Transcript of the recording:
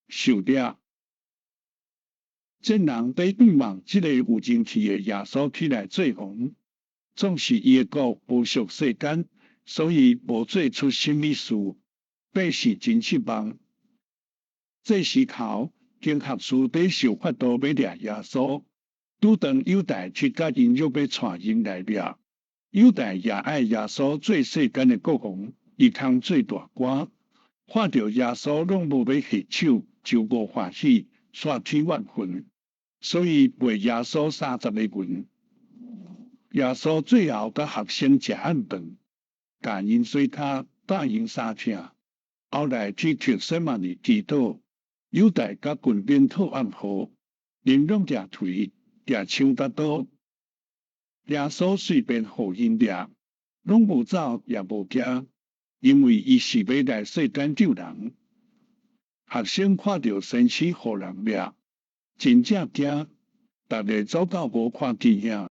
受掠。眾人欲仰望這个有靈氣的耶穌起來做王，總是伊的國無屬世間，所以無做出啥物事，百姓真失望。這時候，經學士佇想法度欲掠耶穌，拄當猶大去共𪜶約欲帶𪜶來掠。猶大也愛耶穌做世間的國王，伊通做大官。看著耶穌攏無欲下手，就無歡喜，煞起怨恨，所以賣耶穌30个銀。耶穌最後佮學生食暗頓，共𪜶洗跤，打𪜶衫疼。後來去客西馬尼祈禱，猶大佮軍兵討暗號，𪜶攏掠槌、掠槍佮刀。耶穌隨便予𪜶掠，攏無走也無驚，因為伊是欲來世間救人。學生看著先生予人掠，真正驚，逐个走到無看見影。